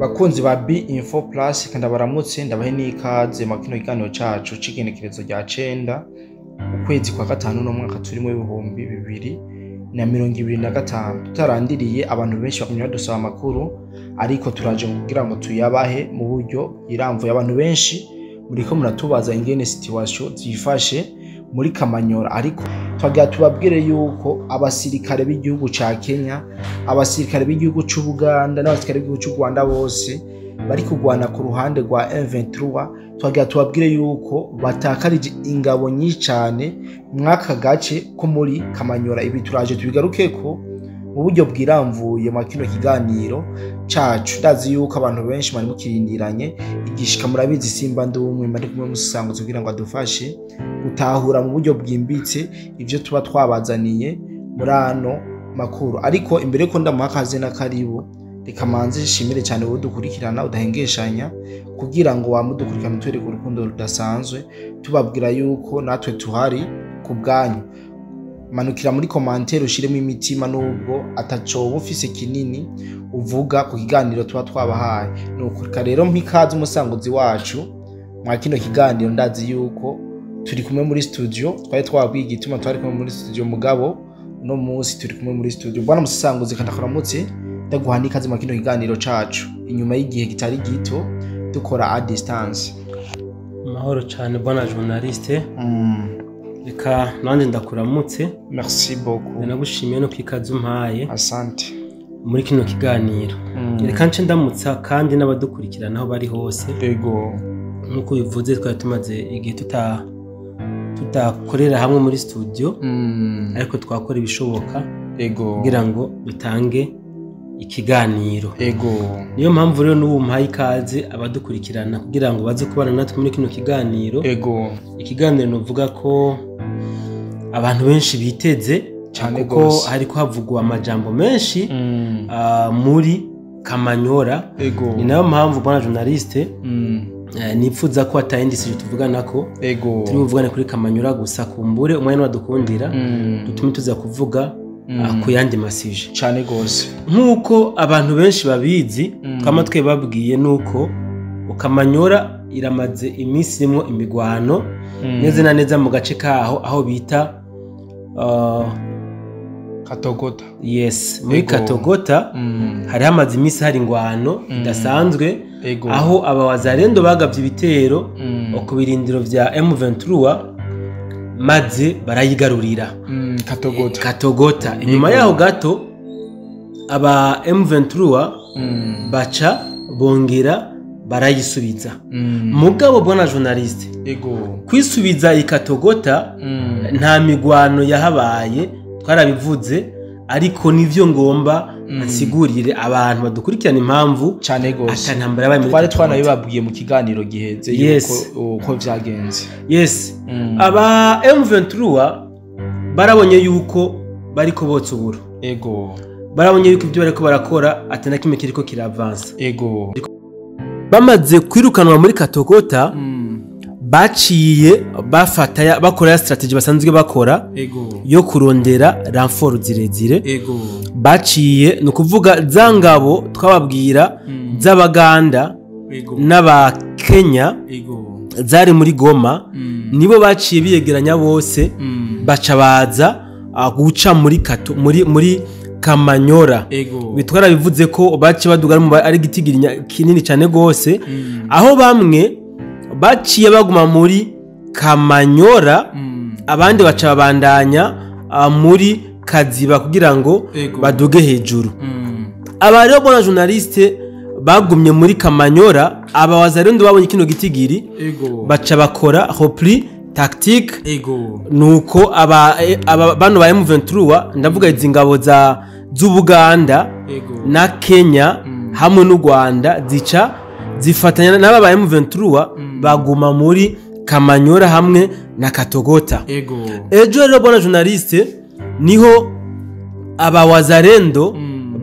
Bakunzi ba B Info Plus, kandi baramutse, ndabahe n'ikaze mu kino kiganiro cacu c'igenekerezo rya 9 ukwezi kwa gatanu no mwaka turimo 2025. Tutarandiriye, abantu benshi bagumye badusaba amakuru, ariko turaje kugira ngo tuyabahe mu buryo bwiramvuye. Abantu benshi muriko muratubaza ingene situation zifashe muri Kamanyora, ariko twagira tubabwire yuko abasirikare b'igihugu ca Kenya, abasirikare b'igihugu c'u Buganda n'abasirikare b'igihugu c'u Rwanda bose bari kugwana ku ruhande rwa M23. Twagira tubabwire yuko batakarije ingabo nyinshi cane mwaka gace ko muri Kamanyora. Ibi turaje tubigarukeko mu buryo bwiramvuye mu kino kiganiro cacu. Ndazi yuko abantu benshi bari mukirindiranye igishika. Murabizi, simba ndumwe, mba ndi kumwe musanguzi kugira ngo adufashe gutahura mu buryo bwimbitse ivyo tuba twabazaniye muri ano makuru. Ariko imbere ko ndamuha akaze na karibu, reka manze nshimire cyane wowe dukurikirana udahengeshanya, kugira ngo wamudukurikirana utwereke urukundo rudasanzwe. Tubabwira yuko natwe tuhari ku bwanyu. Manukira muri commentaire ushiremo imitima, nubwo atacoba ufise kinini uvuga ku kiganiro tuba twabahaye. Nuko reka rero mpikaze umusanguzi wacu mwa kino kiganiro. Ndazi yuko turi kumwe muri studio, twari twabwiye igituma twari kumwe muri studio, mugabo uno munsi turi kumwe muri studio. Bwana musanguzi, kandi akaramutse, ndaguha n'ikaze mwa kino kiganiro cacu inyuma y'igihe kitari gito dukora à distance. Amahoro cyane, bwana journaliste. Reka nanjye ndakuramutse. Merci beaucoup. Ndanagushimiye no kwikaza umpaye Asante. muri kino kiganiro. Reka nce ndamutsa kandi n'abadukurikirana aho bari hose. Nk'uko bivuze, twari tumaze igihe tutakorera hamwe muri studio, ariko twakora ibishoboka kugira ngo dutange ikiganiro. Niyo mpamvu rero n'ubu mpaye ikaze abadukurikirana kugira ngo baze kubana natwe muri kino kiganiro. Ikiganiro nuvuga ko abantu benshi biteze Cane kuko gose. hariko havugwa amajambo menshi muri Kamanyora. Ni nayo mpamvu, bwana journaliste, nipfuza ko atayindi sujet tuvugana ko turi buvugane kuri Kamanyora gusa. Kumbure umwanya wadukundira dutume tuza kuvuga ku yandi ma sujets. Cane gose. Nk'uko abantu benshi babizi, twama twebabwiye nuko Kamanyora iramaze iminsi irimwo imigwano, neza na neza mu gace kaho aho bita Katogota. Yes, muri Katogota. Hari hamaze iminsi hari ingwano idasanzwe, aho abawazarendo bagavye ibitero ku birindiro vya M23 maze barayigarurira. Katogota. Katogota. Inyuma yaho gato aba M23 baca bongera barayisubiza. Mugabo, bwana journaliste, kwisubiza ikatogota nta migwano yahabaye, twarabivuze, ariko nivyo ngomba nsigurire abantu badukurikirana impamvu Cane gose. ata ntambara yabaye muri Twari Katogota. twanabibabwiye mu kiganiro giheze yuko uko vyagenze. Yes. Aba M23 barabonye yuko bariko botsa uburo. Barabonye yuko ibyo bariko barakora ata na kimwe kiriko kiravansa. Bamaze kwirukanwa muri Katogota, baciye bafata bakora ya strategy basanzwe bakora yo kurondera renfort zirezire. Baciye, ni ukuvuga za ngabo twababwira z'Abaganda n'Abakenya zari muri Goma, nibo baciye biyegeranya bose, baca baza guca muri Kato, muri Kamanyora. Bitwara bivuze ko baciye baduga ari igitigiri kinini cyane gose, aho bamwe baciye baguma muri Kamanyora, abandi baca babandanya muri Kaziba kugira ngo baduge hejuru. Aba rero, bwana journaliste, bagumye muri Kamanyora, aba Wazalendo babonye kino gitigiri, baca bakora repli tactique. Nuko aba bano ba M23, ndavuga izi ngabo za z'Ubuganda na Kenya hamwe n'u Rwanda, zica zifatanya n'aba ba M23, baguma muri Kamanyora hamwe na Katogota. Ejo rero, bwana journaliste, niho aba Wazalendo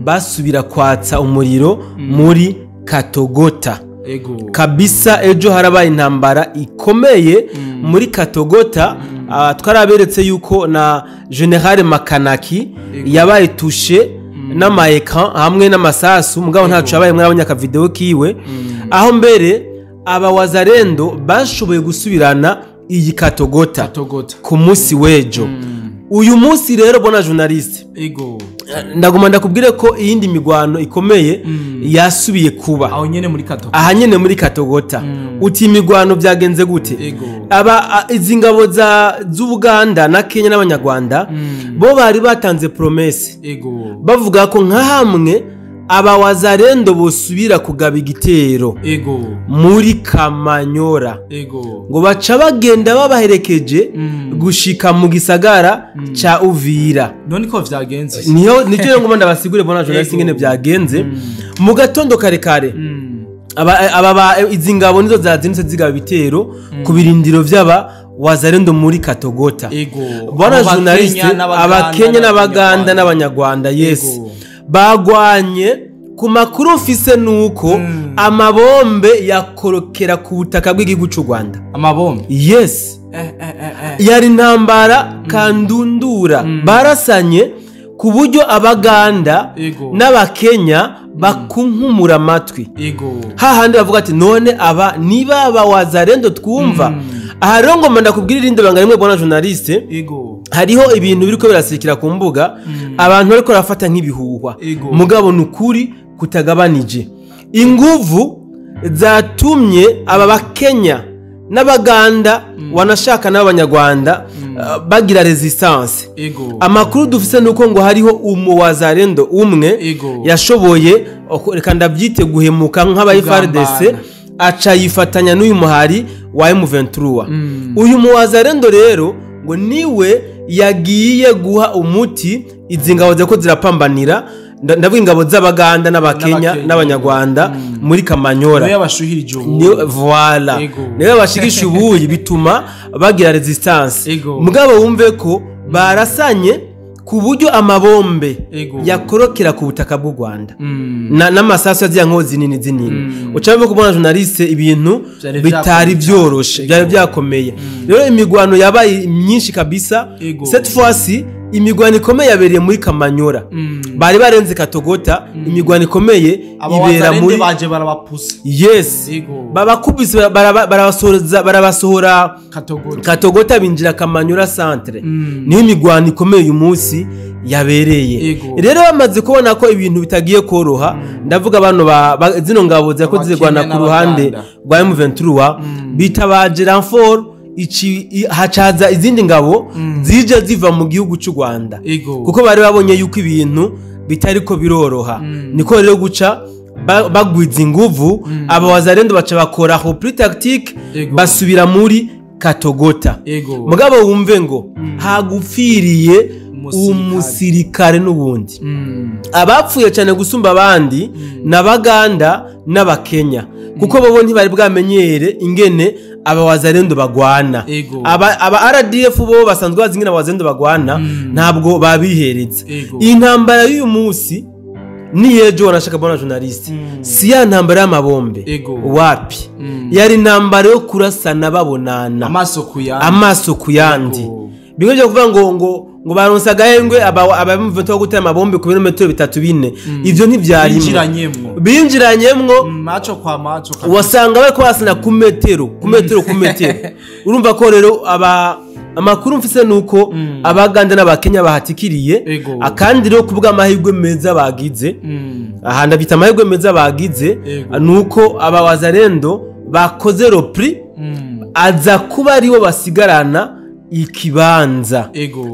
basubira kwatsa umuriro muri Katogota. Kabisa, ejo harabaye intambara ikomeye muri Katogota. Twaraberetse yuko na General Makanaki yabaye touché. N'ama écran hamwe n'amasasu, mugabo ntaco yabaye. Mwabonye akavideo kiwe, aho mbere aba Wazalendo bashoboye gusubirana iyi Katogota Katogota ku munsi w'ejo. Uyu munsi rero, bwana journaliste, ndaguma ndakubwire ko iyindi migwano ikomeye yasubiye kuba. Aho nyene muri Katogota? Aha nyene muri Katogota. Uti imigwano byagenze gute? Aba izi ngabo za z'Ubuganda na Kenya n'Abanyarwanda bo bari batanze promesse, bavuga ko nka hamwe aba Wazalendo bosubira kugaba igitero muri Kamanyora, ngo baca bagenda babaherekeje gushika mu gisagara ca Uvira. None ko vyagenze? Niyo nicyo rero ngomba ndabasigure, bwana journaliste, ingene byagenze mu gatondo kare kare. Aba izi ngabo nizo zazindutse zigaba ibitero ku birindiro vy'aba Wazalendo muri Katogota. Bwana Abo journaliste, Bakenya n'Abaganda Abakenya n'Abaganda n'Abanyarwanda. n'Abanyarwanda, yes. Bagwanye, ku makuru mfise nuko amabombe yakorokera ku butaka bw'igihugu c'u Rwanda. Amabombe? Yes. Eh. Yari intambara kandundura, barasanye ku buryo Abaganda n'Abakenya bakunkumura amatwi, hahandi bavuga ati: "None aba niba aba Wazalendo twumva?" Aha rero ngomba ndakubwira irindi banga rimwe, bwana journaliste. Hariho ibintu biriko birasirikira ku mbuga, abantu bariko barafata nk'ibihuhwa, mugabo ni ukuri kutagabanije. Inguvu zatumye aba Bakenya n'Abaganda, wanashaka n'Abanyarwanda, bagira résistance, amakuru dufise nuko ngo hariho umuwazalendo umwe yashoboye, reka ndabyite guhemuka nk'aba FARDC, Kugambana. aca yifatanya n'uyu muhari wa M23. Uyu muwazalendo rero ngo niwe yagiye guha umuti izi ngabo ziriko zirapambanira, ndavuga ingabo z'Abaganda n'Abakenya N'Abakenya. n'Abanyarwanda muri Kamanyora. Niwe yabashuhirije ubu. Voilà. Niwe bashigisha ubuyi, bituma bagira résistance. Mugabo wumve ko barasanye ku buryo amabombe yakorokera ku butaka bw'u Rwanda n'amasasu yaziya nkozi zinini zinini. Uca wumva kubona, journaliste, ibintu Vyari bitari vyakomeye. vyoroshe, byari byakomeye. Rero imigwano yabaye myinshi kabisa. Cette fois-ci imigwano ikomeye yabereye muri Kamanyora. Bari barenze Katogota, imigwano ikomeye Aba ibera Wazalendo muri baje barabapusa. Yes. Babakubise, barabasohora Katogota. Katogota, binjira Kamanyura centre. Niyo imigwano ikomeye uyu munsi yabereye. Rero bamaze kubona ko ibintu bitagiye koroha, ndavuga bano zino ngabo zirako Abakenya zirwana ku ruhande n'Abaganda. rwa M23, bitabaje renfort, hacaza izindi ngabo zije ziva mu gihugu cy'u Rwanda, kuko bari babonye yuko ibintu bitariko biroroha. Niko rero guca bagwiza inguvu, aba Wazalendo baca bakora repli tactique, basubira muri Katogota. Mugabo wumve ngo hagupfiriye Umusirikare. umusirikare n'ubundi. Abapfuye cyane gusumba abandi n'Abaganda n'Abakenya, kuko bobo ntibari bwamenyere ingene aba Wazalendo bagwana. Aba RDF bo basanzwe bazi ingene Abawazalendo bagwana, ntabwo babihereza. Iyi ntambara y'uyu munsi ni yejo, wanashaka, bwana journaliste, si ya ntambara y'amabombe. Wapi, yari intambara yo kurasana babonana, amaso ku yandi. Amaso ku yandi. Bimwe byo kuvuga ngo baronse agahengwe, aba M23 gutera amabombe ku birometero bitatu, bine, ivyo ntivyarimo. Binjiranyemwo. Binjiranyemwo. Macho kwa macho kabisa. Wasanga bariko basana ku metero, ku metero, ku metero. Urumva ko rero aba amakuru mfise nuko Abaganda n'Abakenya bahatikiriye. Akandi rero kubwa amahirwe meza bagize, aha ndabyita amahirwe meza bagize, nuko aba Wazalendo bakoze repli, aza kuba aribo basigarana ikibanza.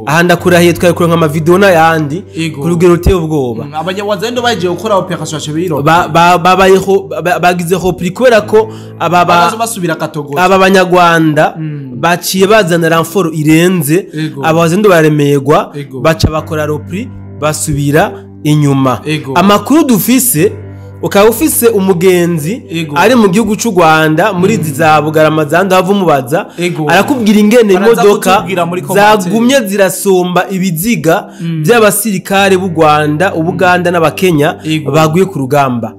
Aha ndakurahiye, twari kuronka amavideo n'ayandi ku rugero ruteye ubwoba. Abanyawazalendo bagiye gukora opération Chebiro. Babayeho bagize repli kubera ko aba Baraza basubira Katogota. aba Banyarwanda baciye bazana renfort irenze. Abawazalendo bararemerwa, baca bakora repli, basubira inyuma. Amakuru dufise, ukaba ufise umugenzi ari mu gihugu cy'u Rwanda muri izi za Bugarama, za Ndava, umubaza, arakubwira ingene Baraza imodoka kutubwira muri commentaire. zagumye zirasomba ibiziga by'abasirikare b'u Rwanda, Ubuganda n'Abakenya baguye ku rugamba.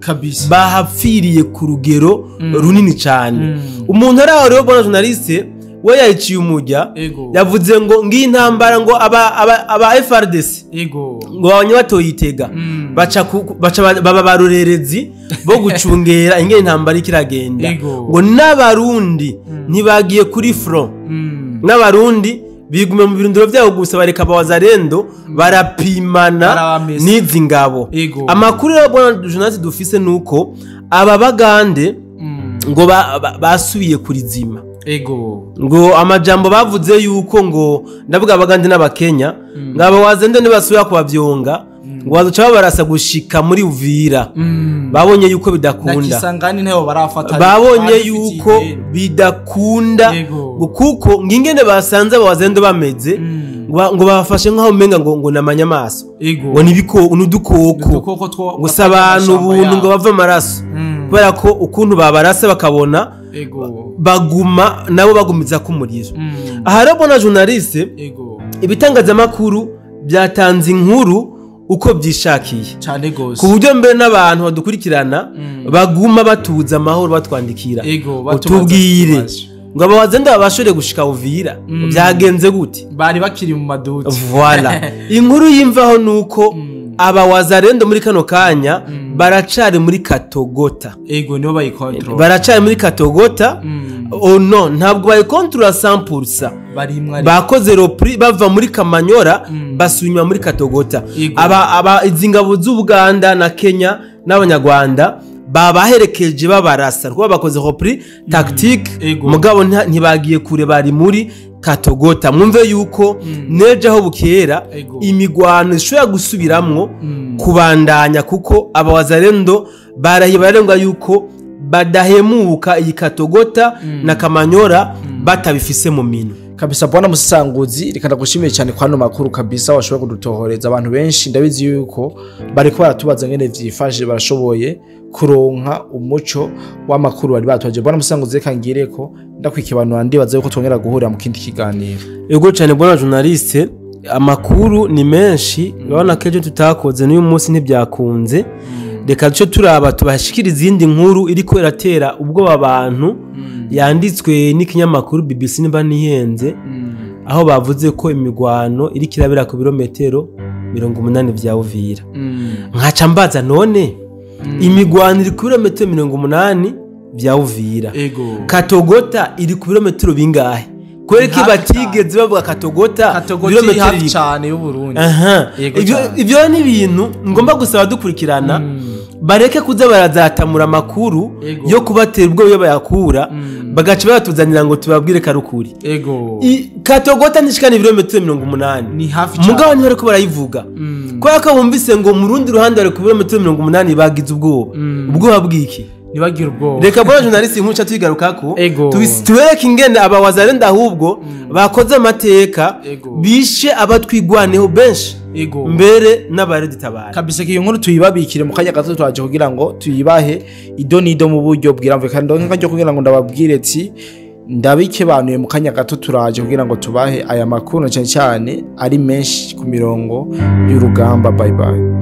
Bahapfiriye ku rugero runini cyane. Umuntu ari aho rero, bwana journaliste, we yayiciye umujya, yavuze ngo ngiyi intambara ngo aba FARDC ngo babanye batoyitega, baca baba barorerezi bo gucungera ingene intambara ikiragenda, ngo n'abarundi ntibagiye kuri front, n'abarundi bigume mu birindiro byabo gusa, bareka abawazarendo barapimana n'izi ngabo. Amakuru rero bwana journaliste dufise nuko aba bagande ngo basubiye kurizima. Ngo amajambo bavuze yuko ngo ndavuga abagande n'abakenya ngo abawazarendo ntibasubira kubavyonga, ngo bazoca babarasa gushika muri Uvira. Babonye yuko bidakunda, babonye yuko bidakunda, kuko ngingene basanze abawazarendo bameze, ngo bafashe nkaho umenga ngo namanyamaso, ngo nibiko n'udukoko, ngo sabantu ubuntu ngo bava amaraso, kubera ko ukuntu babarasa bakabona baguma nabo bagumiza kumuriro. Aha rero bona journaliste, ibitangazamakuru byatanze inkuru uko byishakiye cyane gose, ku buryo mbere n'abantu badukurikirana baguma batuza amahoro batwandikira, utubwire ngo abawazenda babashore gushika Uvira byagenze gute, bari bakiri mu maduti. Voilà, inkuru yimvaho nuko abawazarendo muri kano kanya baracari muri Katogota. Nibo bayikontrola, baracari muri Katogota. Oh no, ntabwo bayikontrola 100%, bakoze repri bava muri Kamanyora basunywa muri Katogota. Aba izingabo z'Ubuganda na Kenya n'abanyarwanda babaherekeje babarasa, kuko bakoze repri tactique, mugabo ntibagiye kure, bari muri Katogota. Mwumve yuko neje aho bukera imigwano ishobora gusubiramwo kubandanya, kuko abawazarendo barahiye barengwa yuko badahemuka iyi Katogota na Kamanyora batabifise mu minwe. Kabisa bwana Musanguzi, reka ndagushimiye cyane kwa no makuru kabisa washobora kudutohoreza. Abantu benshi ndabizi yuko bariko baratubaza ngene vyifashe, barashoboye kuronka umuco w'amakuru bari batwaje. Bwana Musanguzi, reka ngireko ndakwikibanura, ndibaza yuko twongera guhurira mu kindi kiganiro. Yego cyane bwana journaliste, amakuru ni menshi, urabona ko ejo tutakoze n'uyu munsi ntibyakunze. Reka duce turaba tubashikira izindi nkuru iriko iratera ubwoba abantu, yanditswe n'ikinyamakuru BBC nimba nihenze, aho bavuze ko imigwano iri kirabera ku birometero 80 vya Uvira. Nkaca mbaza none imigwano iri ku birometero 80 vya Uvira, Katogota iri ku birometero bingahe? Kwereka batigeze bavuga Katogota birometero cyane y'u Burundi. Ibyo ni ibintu ngomba gusaba dukurikirana, bareke kuza barazatamura amakuru yo kubatera ubwo yo bayakura, bagaca batuzanira ngo tubabwire karukuri. Katogota nishikana ibirometero 80 ni hafi cyane, mugabo ntibariko barayivuga kubera ko bumvise ngo mu rundi ruhande bari ku birometero 80 bagize ubwoba. Ubwoba bwiki? Nibagira ubwoba. Reka bwana journaliste inkuca tuyigarukako, tubereke ingene abawazarenda ahubwo bakoze amateka, bishe abatwigwaneho benshi mbere n'abaredutabara kabisa. Iyo nkuru tuyibabikire mu kanya gato, twaje kugira ngo tuyibahe ido nido mu buryo bwiramvuye, kandi ndonka kugira ngo ndababwire ati ndabikebanuye mu kanya gato, turaje kugira ngo tubahe aya makuru cyane cyane ari menshi ku mirongo y'urugamba. Bye bye.